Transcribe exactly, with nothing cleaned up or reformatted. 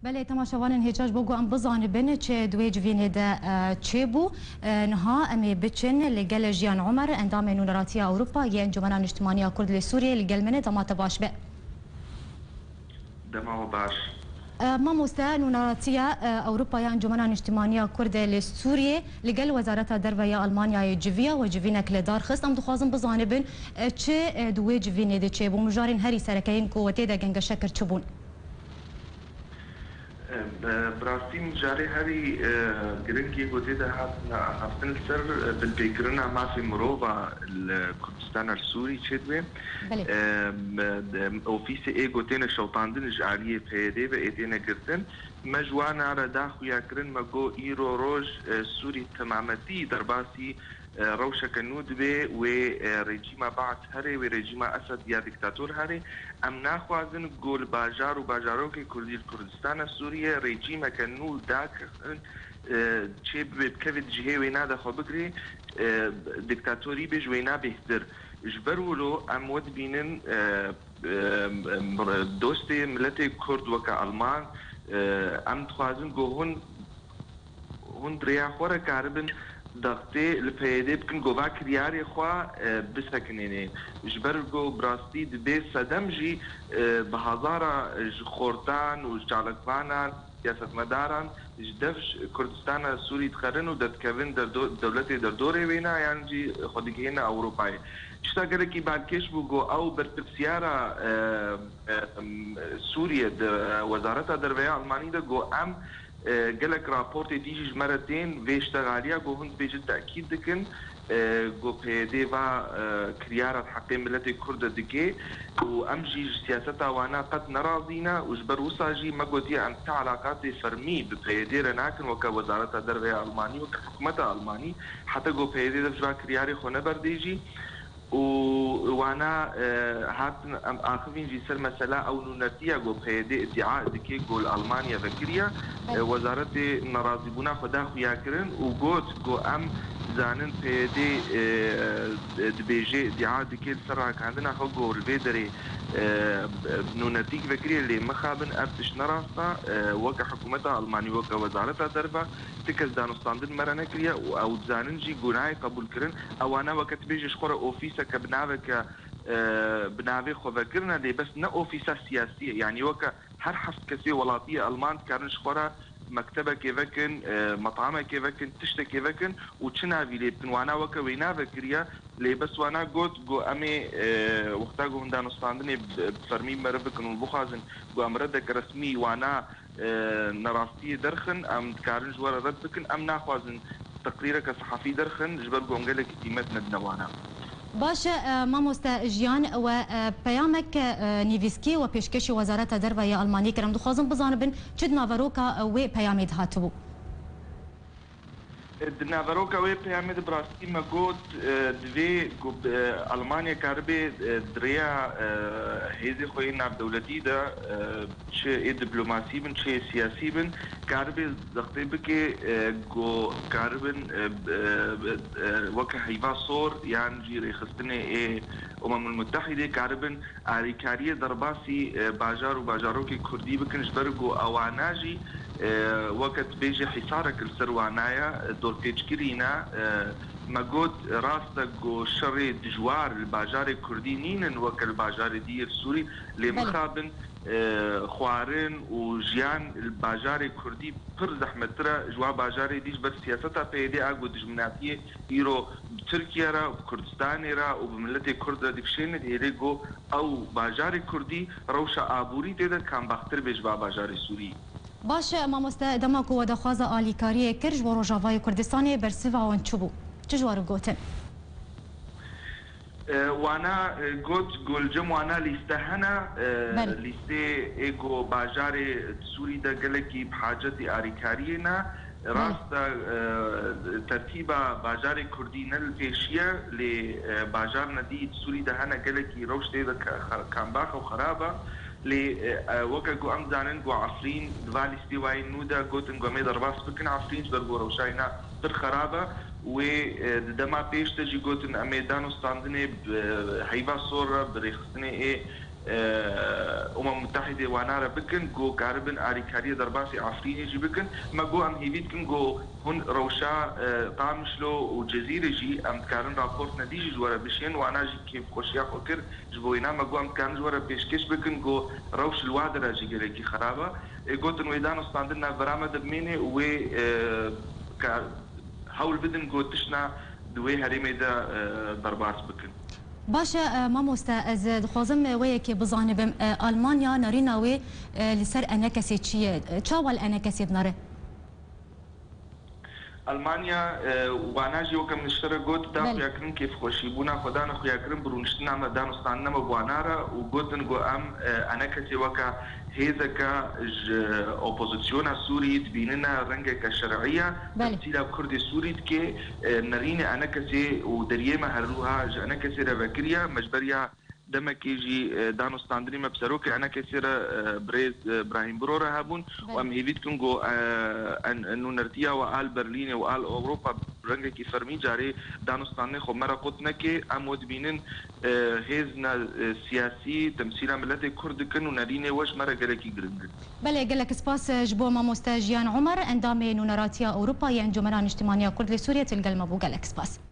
Belê, temaşevanên hêja, ji bo ku em bizanibin çi di wê civînê de, e, çêbû, e, niha em ê biçin li gel Jiyan Omer, endamê Nûneratiya Ewropa yê Encûmena Niştimaniya Kurd li Sûriyê, li gel min e, dema te baş be. Dema we baş. E, mamoste, Nûneratiya, e, Ewropa ya Encûmena Niştimaniya Kurd li Sûriyê li gel Wezareta Derve ya Almanyayê civiya we civînek li dar xist. Em dixwazin bizanibin, e, çi, e, di wê civînê de çêbû, mijarên herî sereke yên ku we tê de gengeşe kir çi bûn? Bi, bi rastî mijarê herî, e, giring yê ku tê de hatin axaftin li ser, e, binpêkirina mafê mirova li Kurdistana Sûrî çêdibe. Belê. E, m-, de, ofîsê ê ku têne şewitandin ji aliyê P Y D ve ê têne girtin. Me ji wan re da xuyakirin, me got îro roj, e, Sûrî temametî derbasî e, rewşeke nû dibe, wê, e, rejîma Baas here, wê rejîma Esed ya diktator here. Em naxwazin ku li bajar û bajarokê Kurdî li Kurdistana Sûriyê rejîmeke nû dakixin, e, çê bibe, bikeve di cihê wêna de xwe bigirê, e, diktatorî bê, ji wêna bêhtir. Ji ber wilo em we dibînin, e, e, e, dostê miletê Kurd weke Alman, e, em dixwazin ku hûn hûn di rêya xwe re karibin dextê li P Y D bikin, ku va kiryarê xwe, e, bisekinêne. Ji ber ku bi rastî dibê sedem jî, e, bi hezara ji xortan û ji çalakvanan, siyasetmedaran ji dev ji Kurdistana Sûrî dixerin û derdikevin derdo-, dewletê derdorê wêna yan jî xwe digihêne Ewropayê. Tişta gelekî balkêş bû ku ew berpirsiyara, e, e, em, Sûriyê di, e, Wezareta Derve ya Almanî de ku em e, gelek raportê dî jî ji me re tên vê ştexaliya ku hûn dibêjin tekîd dikin, e, ku P Y D va, e, kiryara di heqê miletê Kurd de dike û em jî ji siyaseta wana qet nerazî ne û ji ber wisa jî me gotiye em ti elaqatê fermî bi P Y D re nakin weke Wezareta Derve ya Almanî, weke hikûmeta Almanî, heta ku P Y D dev ji va kiryarê xwe neberdê jî. û wana, e, hatin em axivîn jî ser mesela ew nûnertiya ku P Y D îdia dike ku li Almanya vekiriye. Belê. E, wezaretê nerazîbûna xwe da xuya kirin û got ku em dizanin P Y D, e, dibêje îdia dike li ser ragihandina xwe ku li vê derê, e, nûnertîk vekiriye, lê mixabin ev tişt ne rast e, e, weke hikûmeta Almanî, weke wezareta derve, ti kes danûstandin me re nekiriye û ew dizanin jî gunahê qebûl kirin. Ewana weke tu bêjî ji xwe re ofîseke bi naveke, e, bi navê xwe vekirine, lê bes ne ofîsa siyasî ye. Yanî weke her heft kesê welatiyê Alman dikarin ji xwe re mektebekê vekin, e, metamekê vekin, tiştekê vekin û çi navî lê bikin. Wana weke wêna vekiriye, lê bes wana got, got, em ê, e, wexta ku hûn danûstandinê bi, bi fermî bi me re bikin û bixwazin ku em redeke resmî wana e, nerastiyê derxin, em dikarin ji we re red bikin. Em naxwazin teqrîreke sehafî derxin, ji ber ku em gelekî qîmet nedine wana. Baş e, e, mamoste Jiyan, we, e, peyamek, e, nivîskî we pêşkêşî Wezareta Derve ya Almanî kir. Em dixwazin bizanibin çi di naveroka, e, wê peyamê de hatibû. Di naveroka wê peyamê de bi rastî me got, e, divê ku, e, Almanya karibe, e, di rêya, e, hêzê xwe yên navdewletî de, e, çi ê diplomasî bin, çi ê siyasî bin, karibe zextê bike, e, ku karibin, e, e, e, weke heyva sor yan jî rêxistinê ê Umemul Mutehîdê karibin alîkariyê derbasî, e, bajar û bajarokê kurdî bikin, ji ber ku ewana jî, e, weke tu bêjî hîsarek li ser wana ye, e, dorpêçkirî ne. E, me got, rast e ku şerê dijwar li bajarê kurdî nînin weke li bajarê dî yê li Sûrî, lê Belê. mixabin, e, xwarin û jiyan li bajarê kurdî pir zehmettir e ji wan bajarê dî, ji ber siyaseta P Y D a ku dijminatiyê îro bi Tirkiye re, bi Kurdistanê re û bi miletê Kurd re dikişêne, dihêle ku ew bajarê Kurdî rewşa aborî tê de kambaxtir bê ji va bajarê Sûrî. Baş e, mamoste, dema ku we daxwaza alîkariyê kir ji bo Rojavayê Kurdistanê, bersiva wan çi bû? Çi ji we re gotin? E, wana, e, got, ku li cem wana lîste hene, e, Belê. lîstê ê ku bajarê Sûrî de gelekî bi hacetî alîkariyê ne. Belê. Rast e, e, tertîba bajarê Kurdî ne li pêşî ye, lê, e, bajarine dî di Sûrî de hene gelekî rewş tê de ka-, xa-, kambax û xerab e. Lê, e, e, weke ku em zanin ku Efrîn di va lîstê wayên nû de gotin ku em ê derbas bikin Efrîn, ji ber ku rewşa wêna pir xerab e. Wê, e, di dema pêş de jî gotin em ê danûstandinê bi, e, heyva sor re, bi rêxistinê ê, e, Umem Mutehîdê wana re bikin, ku karibin alîkariyê derbasî Efrînê jî bikin. Me got em hêvî dikin ku hûn rewşa, e, Qamişlo û Cizîrê jî em dikarin raport nedî jî ji we re bişên. Wana jî kêfxweşiya xwe kir. Ji bo wêna me got em dikarin ji we re pêşkêş bikin ku rewş li Wade re jî gelekî xerab e. Ê gotin wê danûstandin navbera me de bimêne û wê, e, ka hewl bidin ku tiştna di wê herêmê de, e, derbas bikin. Baş e, e, mamoste, ez, e, dixwazim, e, wê yekê bizanibim. E, Almanya nerîna wê, e, li ser enekesê çi ye? E, çawa li enekesê dinere? Almanya, e, wana jî weke min ji te re got, da Belê. xuyakirin kêfxweşîbûna xwe dane xuyakirin bi rûniştina me, danûstandina me bi wana re û gotin ku em, e, enekesê weke hêzeke ji opozisyona Sûrî dibînine rengeke şer'î ye, Belê. temsîla Kurdê Sûrî dike, e, nerînê enekesê û deriyê me her wiha ji enekesê re vekiriye, me ji beriya demekê jî, e, danûstandinî me bi serokê enekesê re, e, birêz, e, Brahîm Biro re hebûn û Belê. em hêvî dikin ku, e, en-, nûnertiya we al Berlînê û al Ewropa rengekî fermî carê danûstandinê xwe me re qut neke. Em we dibînin, e, hêzna, e, siyasî temsîla miletê Kurd dikin û nerînê we ji me re gelekî giring in. Belê, gelek spas, e, ji bo mamoste Jiyan Omer, endamê Nûneratiya Ewropa yên Encûmena Niştimaniya Kurd li Sûriyê, tu li gel me bû. Gelek spas.